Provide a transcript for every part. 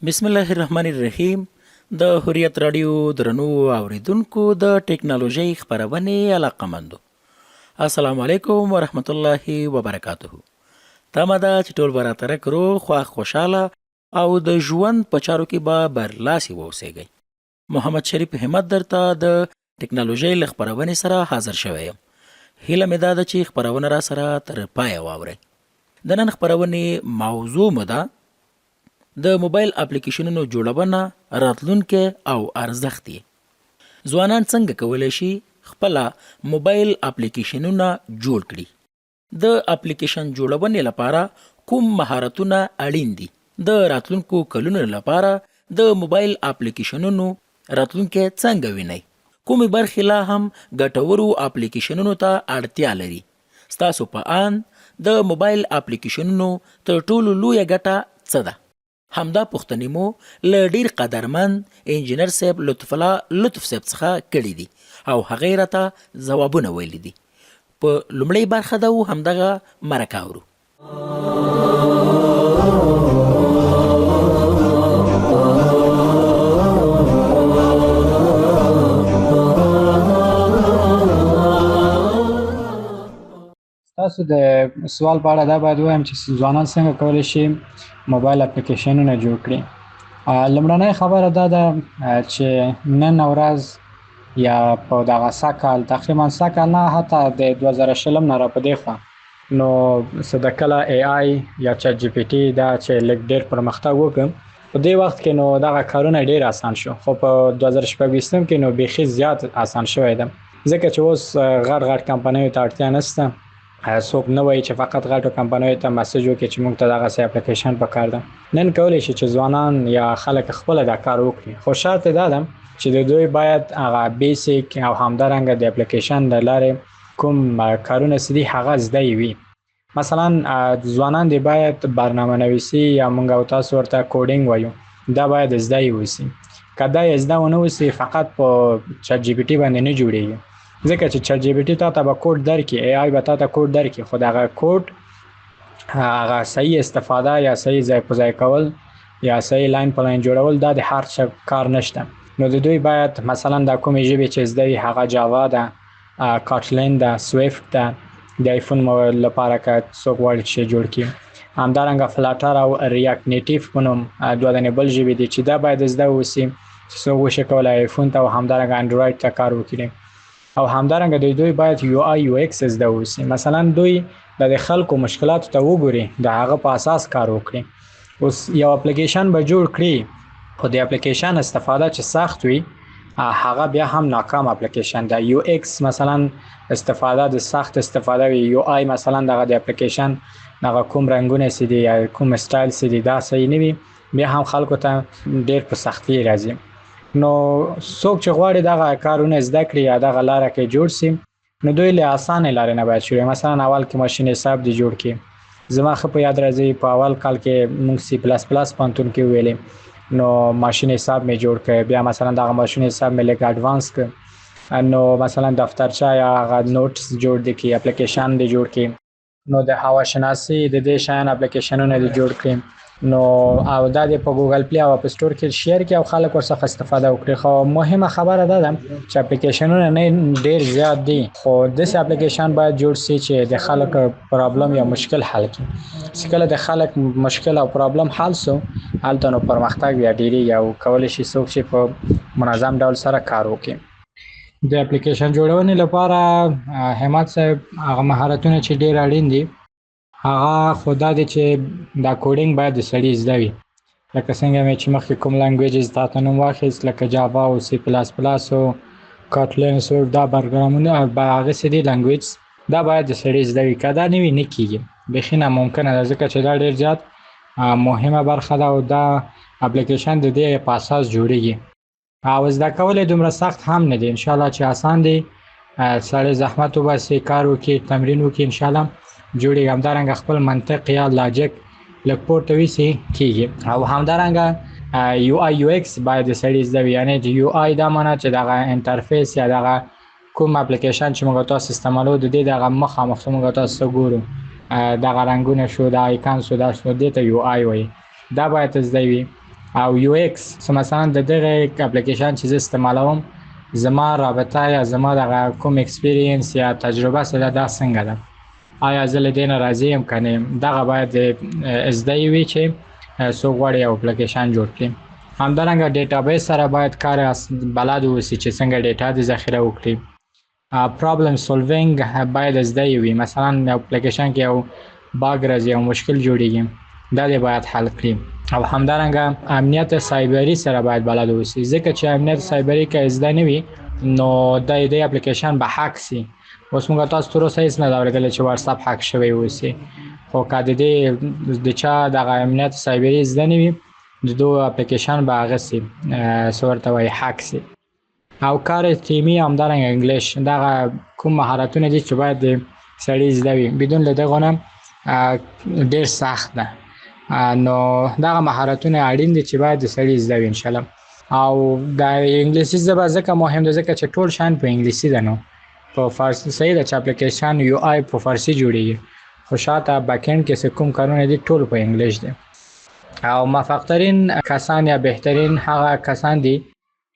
بسم الله الرحمن الرحیم. د حریت راډیو درنو اوریدونکو، د ټکنالوژۍ خپرونې علاقمندو، السلام علیکم ورحمت الله وبرکاته. تمه ده چې ټول به راته رک روغ، خوښ، خوشحاله او د ژوند په چارو کې به برلاسي واوسېږئ. محمد شریف همت درته د ټکنالوژۍ له خپرونې سره حاضر شوی یم. هیله مې دا ده چې خپرونه را سره تر پایه واورئ. د نن خپرونې موضوع مو ده د موبایل اپلیکیشنونو جوړونه، راتلونکی او ارزښت یې. ځوانان څنګه کولی شي خپله موبایل اپلیکیشنونه جوړ کړي؟ د اپلیکیشن جوړونې لپاره کوم مهارتونه اړین دي؟ د راتلونکو کلونو لپاره د موبایل اپلیکیشنونو راتلونکی څنګه وینئ؟ کومې برخې لا هم ګټورو اپلیکیشنونو ته اړتیا لري؟ ستاسو په اند د موبایل اپلیکیشنونو تر ټولو لویه ګټه څه ده؟ همدا پوښتنې مو له ډېر قدرمند انجینر صاحب لطف الله لطف صاحب څخه کړې دي او هغه یې راته ځوابونه ویلي دي. په لومړۍ برخه ده و همدغه مرکه اورو. تاسو د سوال په اړه دا باید ووایم چې ځوانان څنګه کولی شي موبایل اپلیکیشنونه جوړ کړي. لومړنۍ خبره دا ده چې نن ورځ یا په دغه سږکال، تقریبا سږکال نه، حتی د 2020 نه را په دې خوا، نو څه د کله ای آی یا چت جی پی ټي دا چې لږ ډیر پرمختګ وکړ په دې وخت کې، نو دغه کارونه ډیر اسان شو، خو په 2026 کې نو بیخي زیات اسان شوی دی، ځکه چې اوس غټ غټ کمپنیو ته اړتیا نشته. څوک نه وایي چې فقط غټو کمپنیو ته مسج وکړي چې موږ ته دغسې اپلیکیشن پکار ده. نن کولی شي چې ځوانان یا خلک خپله دا کار وکړي، خو شرط دا ده چې د دوی باید هغه بیسیک او همدارنګه د اپلیکیشن له لارې کوم کارونه چې دي هغه زده وي. مثلا ځوانان دی باید برنامه نویسي یا مونږ او تاسو ورته کوډینګ وایو، دا باید زده یې وسی. که دا یې زده ونه وسی، فقط په چت جی پی ټي باندې نه جوړیږي، ځکه چې چت جی پی ټي تا ته به کوډ درکړي، ای آی به تا ته کوډ درکړي، خو دغه کوډ هغه صحیح استفاده یا صحیح ځای په ځای کول یا صحیح لاین په لاین جوړول، دا د هر څه کار نشته. نو د دوی باید مثلا دا کومې ژبې چې زده وي، هغه جاوا ده، کاټلین ده، سویفت ده، د آیفون موبایل لپاره که څوک غواړي چې جوړ کړي، همدارنګه فلاټر او ریاکټ نیټیو په نوم دوه دانې بل ژبې دي چې دا باید زده اوسي چې څوک وشي کولای آیفون ته او همدارنګه انډراید ته کار وکړي. او همدارنګه د دوی باید یو آی یو ایکس زده اوسي. مثلا دوی د خلکو مشکلاتو ته وګوري، د هغه په اساس کار وکړي. اوس یو اپلیکیشن به جوړ کړي، خو د اپلیکیشن استفاده چې سخت وي، هغه بیا هم ناکام اپلیکیشن ده. یو ایکس مثلا استفاده د سخت استفاده وي، یو آی مثلا دغه د اپلیکیشن دغه کوم رنگونه سي دي یا کوم سټایل سي دي، دا صحیح نه وي، بیا هم خلکو ته ډیر په سختی راځي. نو څوک چې غواړي دغه کارونه زده کړي یا دغه لاره کې جوړ سي، نو دوی له اسانې لارې نه باید شروع. مثلا اول کې ماشین حساب دی جوړ کړي. زما ښه په یاد راځي، په اول کال کې موږ سی پلس پلس پوهنتون کې ویلې، نو ماشین حساب مې جوړ کړ. بیا مثلا دغه ماشین حساب مې لږ اډوانس کړ، نو مثلا دفترچه یا هغه نوټس جوړ دي کی، اپلیکیشن دی جوړ کړي، نو د هواشناسي د دې شیان اپلیکیشنونه دي جوړ کړي، نو او دا د په ګوګل پلی او اپ سٹور کې شیر کړي او خلک ورڅخه استفاده وکړي. خو مهمه خبره دا ده چې اپلیکیشنونه نه ډیر زیات دي، خو داسې اپلیکیشن باید جوړ سي چې د خلک پرابلم یا مشکل حل کړي، چې کله د خلک مشکل او پرابلم حل سو، هلته نو پرمختګ بیا ډیریږي او کولی شي څوک چې په منظم ډول سره کار وکړي. د اپلیکیشن جوړونې لپاره همت صاحب هغه مهارتونه چې ډیر اړین دي، هغه خو دا دی چې دا کوډینګ باید د سړي زده وي، لکه څنګه مې چې مخکې کوم لانګویجز تاته نوم واخیست، لکه جاوا او سی پلاس پلاس او کاټلین سویفت، دا پروګرامونه هغه څه دي لانګویج، دا باید د سړي زده وي. که دا نه وي، نه کیږي، بیخي ناممکنه ده، ځکه چې دا ډیر زیات مهمه برخه ده او دا اپلیکیشن د دې په اساس جوړیږي. او زده کول یې دومره سخت هم نه دی، انشاءالله چې اسان دی. سړی زحمت وباسي، کار وکړي، تمرین وکړي، انشاءالله جوړیږي. همدارنګه خپل منطق یا لاجیک لږ پورته ویسي، کیږي. او همدارنګه یو آی یو ایکس باید سړی زده وي، یعنی چې یو آی دا معنی چې دغه انټرفیس یا دغه کوم اپلیکیشن چې موږ تاسو استعمالو، د دې دغه مخامخ چې موږ تاسو ګورو، دغه رنګونه شو، دا آیکان شو، دا شو، دې ته یو آی وایي، دا باید زده وي. او یو ایکس. مثلا د دغه اپلیکیشن چې زه استعمالوم، زما رابطه یا زما دغه کوم experience یا تجربه سره دا څنګه ده، آیا زه له دې نه راضي یم که نه یم، دغه باید زده وي چې څوک غواړي یو اپلیکیشن جوړ کړي. همدارنګه database سره باید کار بلد اوسي چې څنګه data د ذخیره وکړي. problem solving باید زده وي، مثلا یو اپلیکیشن کې یو bug راځي، یو مشکل جوړیږي، دا دې باید حل کړي. او همدارنګه امنیت سایبری سره باید بلد اوسي، ځکه چې امنیت سایبری که زده نه وي نو د دې اپلیکیشن به هک سي. اوس موږ تاسو تر اوسه هیڅ نه ده اورېدلې چې واتساپ هک شوی اوسي، خو که د دې د چا دغه امنیت سایبری زده نه وي، د دوه اپلیکیشن به هغه سي، څه ورته وایي، هک سي. او کار تیمی، همدارنګه English، دغه کوم مهارتونه دي چې باید د سړي زده وي، بدون له دغه نه ډیر سخت ده. نو دغه مهارتونه اړین دي چې باید د سړي زده وي انشاءالله. او د انګلیسي ژبه ځکه مهم ده ځکه چې ټول شیان په انګلیسي ده، نو په فارسي صحیح ده چې اپلیکیشن UI په فارسي جوړیږي، خو شاته backend کې څه کوم کارونه دي ټول په English دي. او موفقترین کسان یا بهترین هغه کسان دي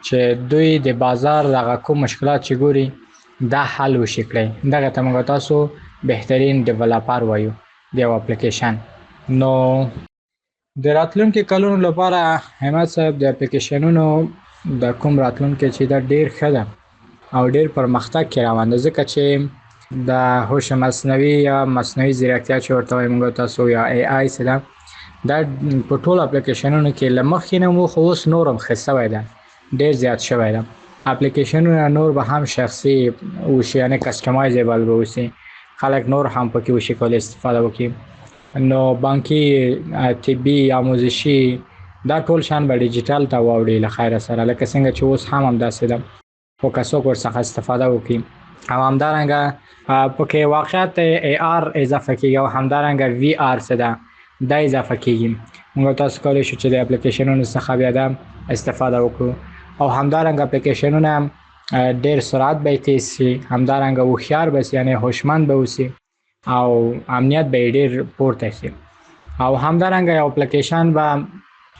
چې دوی د بازار دغه کوم مشکلات چې ګوري دا حل وشي کړی، دغه ته موږ تاسو بهترین developer وایو د یو اپلیکیشن. نو د راتلونکي کلونو لپاره همت صاحب د اپلیکیشنونو د کوم راتلونکي چې دا ډیر ښه ده او ډیر پرمختګ کې روان ده، ځکه چې د هوش مصنوعي یا مصنوعي ځیرکتیا چې ورته وایو موږ تاسو یا AI څه ده، دا په ټولو اپلیکیشنونو کې له مخکې نه وو، خو اوس نور هم ښه شوی ده، ډیر زیات شوی ده. اپلیکیشنونه نور به هم شخصي وشي، یعنی customizable به اوسي، خلک نور هم پکې وشي کولی استفاده وکړي. نو بانکي، طبي، آموزشي، دا ټول شیان به ډیجیټل ته واوړي له خیره سره، لکه څنګه چې اوس هم همداسې ده، خو که څوک ورڅخه استفاده وکړي. او همدارنګه پکې واقعیت AR اضافه کیږي او همدارنګه VR څه ده دا اضافه کیږي. موږ تاسو کولی شو چې د اپلیکیشنونو څخه بیا دا استفاده وکړو. او همدارنګه اپلیکیشنونه ډیر سرعت به یې تیز شي، همدارنګه هوښیار به شي، یعنی هوشمند به اوسي او امنیت به یې ډیر پورته شي. او همدارنګه یو اپلیکیشن به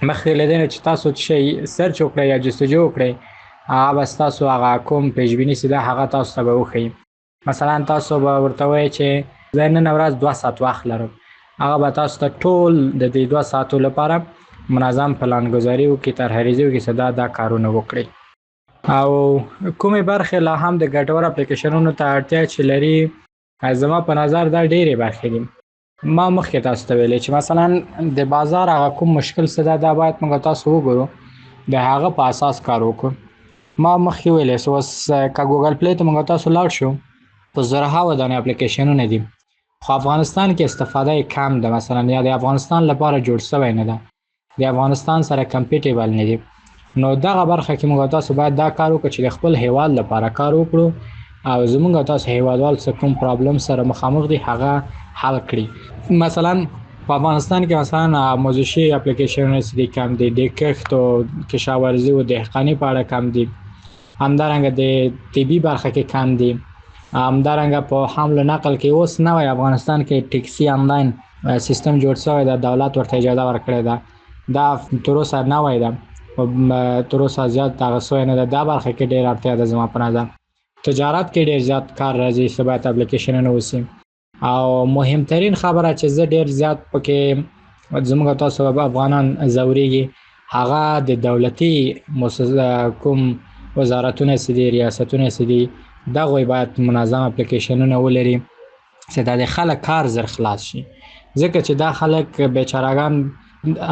مخکې له دې نه چې تاسو څه شی search وکړئ یا جستجو وکړئ، هغه به ستاسو هغه کوم پیشبیني چې ده هغه تاسو ته به وښیي. مثلا تاسو به ورته وایئ چې زه نن ورځ 2 ساعت وخت لرم، هغه به تاسو ته ټول د دې 2 ساعتو لپاره منظم پلان ګذاري وکړي، طرحریزي وکړي چې دا دا کارونه وکړي. او کومې برخې لا هم د ګټور اپلیکیشنونو ته اړتیا چې لري، زما په نظر دا ډېرې برخې دي. ما مخکې تاسو ته ویلې چې مثلا د بازار هغه کوم مشکل څه ده، دا باید موږ تاسو وګورو، د هغه په اساس کار وکړو. ما مخکې ویلې چې اوس که ګوګل پلی ته موږ تاسو لاړ شو، په زرهاوو دانې اپلیکیشنونه دي، خو افغانستان کې استفاده یې کم ده، مثلا یا د افغانستان لپاره جوړ شوی نه ده، د افغانستان سره compatible نه دي. نو دغه برخه کې موږ تاسو باید دا کار وکړو چې د خپل هیواد لپاره کار وکړو او زموږ تاسو هیوادوال څه کوم problem سره مخامخ دي هغه حل کړي. مثلا په افغانستان کې مثلا آموزشي اپلیکیشنونه چې دي کم دي، د کښت او کشاورزي او دهقاني په اړه کم دي، همدارنګه د طبي برخه کې کم دي، همدارنګه په حمل و نقل کې اوس نوی افغانستان کې ټکسي آنلاین سیستم جوړ شوی ده، دولت ورته اجازه ورکړې ده، دا تر اوسه نوی ده، تر اوسه زیات دغه سوی نه ده، دا برخه کې ډېر اړتیا ده زما په نظر. تجارت کې ډېر زیات کار راځي چې باید اپلیکیشنونه وسي. او مهمترین خبره چې زه ډېر زیات پکې زموږ تاسو افغانان ځورېږي، هغه د دولتي کوم وزارتونه چې دي، ریاستونه چې دي، دغوی باید منظم اپلیکیشنونه ولري چې دا د خلک کار زر خلاص شي، ځکه چې دا خلک بیچارهګان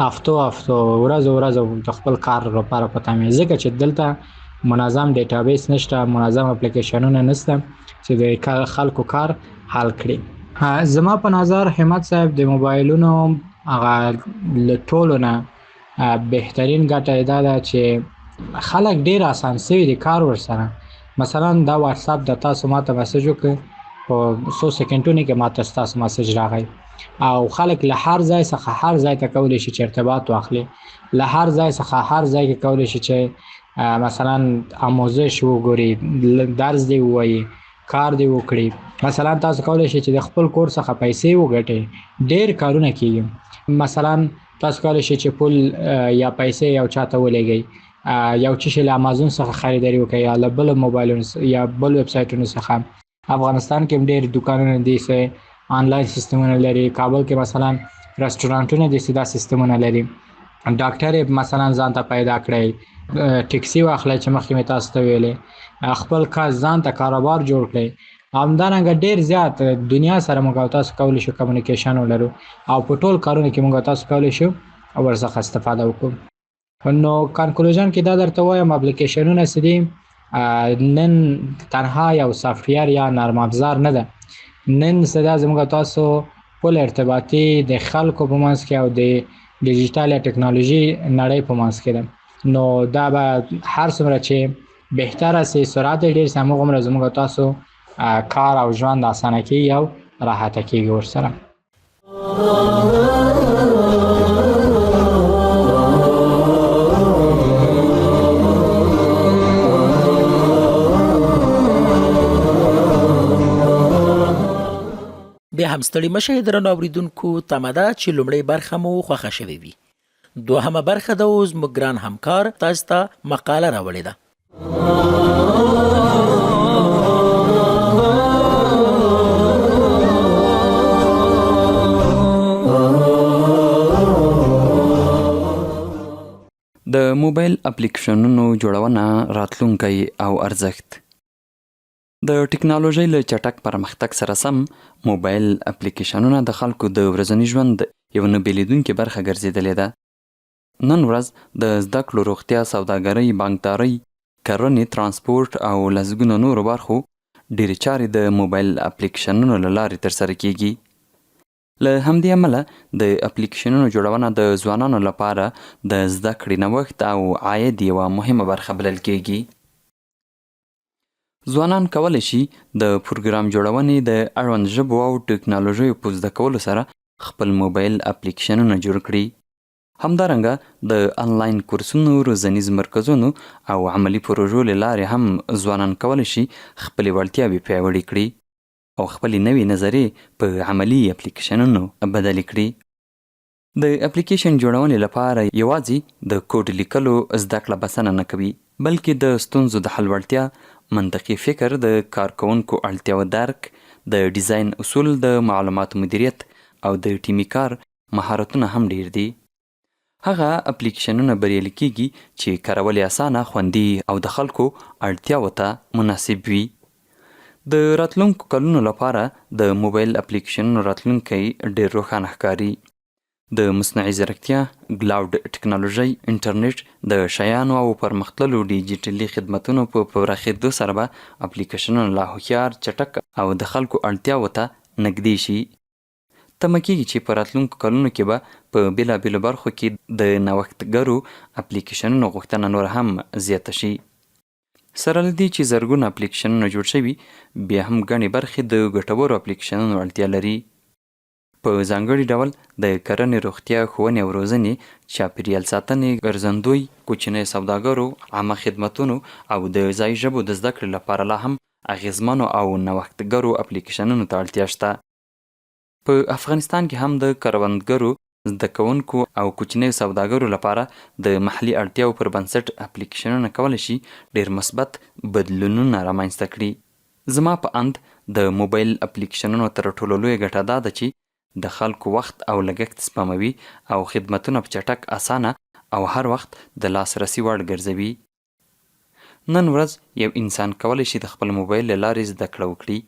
هفتو هفتو ورځو ورځو د خپل کار لپاره په تمه، ځکه چې دلته منظم database نشته، منظم اپلیکیشنونه نشته چې د خلکو کار حل کړي. زما په نظر همت صاحب د موبایلونو هغه له ټولو نه بهترین ګټه یې دا ده چې خلک ډېر اسان سوي دي کار ورسره. مثلا دا واتساپ د تاسو ماته message وکړ، په څو سیکنډونو کې ماته ستاسو message راغی، او خلک له هر ځای څخه هر ځای ته کولی شي چې ارتباط واخلي، له هر ځای څخه هر ځای کې کولی شي چې مثلا آموزش وګوري، درس دی ووایي، کار دی وکړي. مثلا تاسو کولی شئ چې د خپل کور څخه پیسې وګټئ، ډېر کارونه کیږي. مثلا تاسو کولی شئ چې پول یا پیسې یو چاته ولېږئ، یو څه شی له امازون څخه خریداري وکړئ یا له بل موبایلونو یا بل ویب سایټونو څخه. افغانستان کې هم ډېر دوکانونه دي چې آنلاین سیستمونه لري. کابل کې مثلا رستورانتونه دي چې دا سیستمونه لري. ډاکټر مثلا ځان ته پیدا کړئ، ټکسي واخلئ چې مخکې مې تاسو ته ویلې، خپل کار ځان ته کاروبار جوړ کړئ. همدارنګه ډیر زیات دنیا سره موږ او تاسو کولی شو کمیونیکیشن ولرو او په ټول کارونو کې موږ او تاسو کولی شو ورڅخه استفاده وکړو. نو conclusion کې دا درته وایم، اپلیکیشنونه څه دي، نن تنها یو سافټویر یا نرم افزار نه ده. نن څه ده، زموږ تاسو پل ارتباطي د خلکو په منځ کې او د ډیجیټل یا ټکنالوژي نړۍ په منځ کې ده. نو دا به هر څومره چې بهتره سي، سرعت یې ډېر سي، همغومره زموږ تاسو کار او ژوند اسانه کیږي او راحته کیږي ورسره. بیا هم ستړي مه شئ درنو اوریدونکو، تمه ده چې لومړۍ برخه مو خوښه شوې وي. دوهمه برخه ده او زموږ ګران همکار تاسو ته مقاله راوړې ده. د موبایل اپلیکیشنونو جوړونه، راتلونکی او ارزښت. د ټکنالوژۍ له چټک پرمختګ سره سم، موبایل اپلیکیشنونه د خلکو د ورځني ژوند یوه نه بېلېدونکې برخه ګرځېدلې ده. نن ورځ د زده کړو، روغتیا، سوداګرۍ، بانکدارۍ، کرنې، ترانسپورت او لسګونه نورو برخو ډېرې چارې د موبایل اپلیکیشنونو له لارې ترسره کېږي. له همدې امله د اپلیکیشنونو جوړونه د ځوانانو لپاره د زده کړې، نوښت او عاید یوه مهمه برخه بلل کېږي. ځوانان کولی شي د پروګرام جوړونې د اړوند ژبو او ټکنالوژیو په زده کولو سره خپل موبایل اپلیکیشنونه جوړ کړي. همدارنګه د انلاین کورسونو، روزنیز مرکزونو او عملي پروژو له لارې هم ځوانان کولی شي خپلې وړتیاوې پیاوړې کړي او خپلې نوې نظریې په عملي اپلیکیشنونو بدلې کړي. د اپلیکیشن جوړونې لپاره یوازې د کوډ لیکلو زده کړه بسنه نه کوي، بلکې د ستونزو د حل وړتیا، منطقي فکر، د کارکوونکو اړتیاوو درک، د ډیزاین اصول، د معلوماتو مدیریت او د ټیمي کار مهارتونه هم ډېر دي. هغه اپلیکیشنونه بریالي کېږي چې کارول یې اسانه، خوندي او د خلکو اړتیاوو ته مناسب وي. د راتلونکو کلونو لپاره د موبایل اپلیکیشنونو راتلونکی ډېر روښانه ښکاري. د مصنوعي ځیرکتیا، ګلاوډ ټکنالوژۍ، انټرنیټ د شیانو او پرمختللو ډیجیټلي خدمتونو په پراخېدو سره به اپلیکیشنونه لا هوښیار، چټک او د خلکو اړتیاوو ته نږدې شي. تمه کېږي چې په راتلونکو کلونو کې به په بېلابېلو برخو کې د نوښتګرو اپلیکیشنونو غوښتنه نوره هم زیاته شي. سره له دې چې زرګونه اپلیکیشنونه جوړ شوي، بیا هم ګڼې برخې د ګټورو اپلیکیشنونو اړتیا لري. په ځانګړي ډول د کرنې، روغتیا، ښوونې او روزنې، چاپېریال ساتنې، ګرځندوی، کوچنیو سوداګرو، عامه خدمتونو او د ځايي ژبو د زده کړې لپاره لا هم اغېزمنو او نوښتګرو اپلیکیشنونو ته اړتیا شته. په افغانستان کې هم د کروندګرو، زده کوونکو او کوچنیو سوداګرو لپاره د محلي اړتیاوو پر بنسټ اپلیکیشنونه کولی شي ډېر مثبت بدلونونه رامنځته کړي. زما په اند د موبایل اپلیکیشنونو تر ټولو لویه ګټه دا ده چې د خلکو وخت او لګښت سپموي او خدمتونه په چټک، اسانه او هر وخت د لاس رسي وړ ګرځوي. نن ورځ یو انسان کولی شي د خپل موبایل له لارې زده کړه وکړي،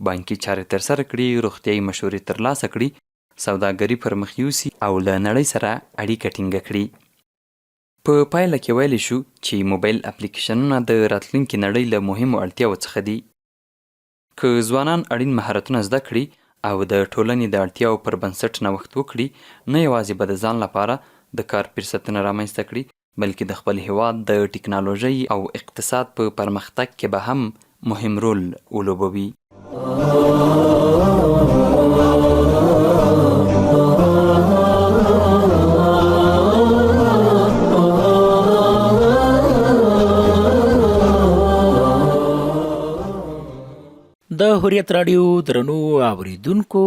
بانکي چارې ترسره کړي، روغتیايي مشورې ترلاسه کړي، سوداګري پر مخ یوسي او له نړۍ سره اړیکه ټینګه کړي. په پایله کې ویلی شو چې موبایل اپلیکیشنونه د راتلونکې نړۍ له مهمو اړتیاوو څخه دي. که ځوانان اړین مهارتونه زده کړي او د ټولنې د اړتیاوو پر بنسټ نوښت وکړي، نه یوازې به د ځان لپاره د کار فرصتونه رامنځته کړي، بلکې د خپل هېواد د ټکنالوژۍ او اقتصاد په پرمختګ کې به هم مهم رول ولوبوي. د حریت راډیو درنو اوریدونکو،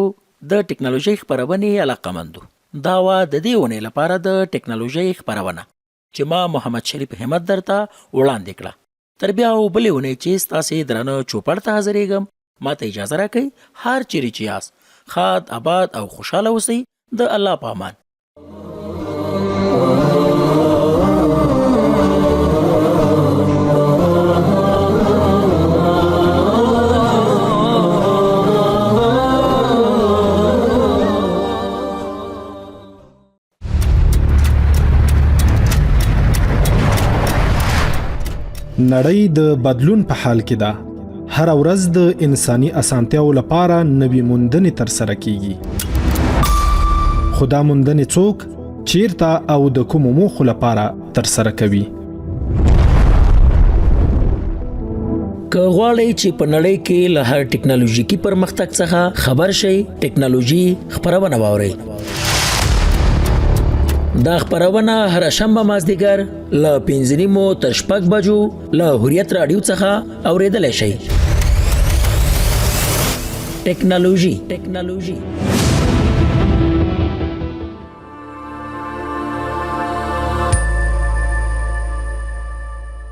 د ټکنالوژۍ خپرونې علاقمندو. دا وه د دې اونۍ لپاره د ټکنالوژۍ خپرونه چې ما محمد شریف همت درته وړاندې کړه. تر بیا او بلې اونۍ چې ستاسې درانه چوپړ ته حاضرېږم، ماته اجازه راکړئ. هر چیرې چې یاست ښاد، آباد او خوشحاله اوسئ. د الله په امان. نړۍ د بدلون په حال کې ده. هره ورځ د انساني اسانتیاو لپاره نوي موندنې ترسره کیږي، خو دا موندنې څوک، چیرته او د کومو موخو لپاره ترسره کوي؟ که غواړئ چې په نړۍ کې له هر ټکنالوژیکي پرمختګ څخه خبر شئ، ټکنالوژي خپرونه واورئ. دا خپرونه هره شنبه مازدیګر له 5:30 تر 6 بجو له حریت راډیو څخه اورېدلی شئ. ټکنالوژي.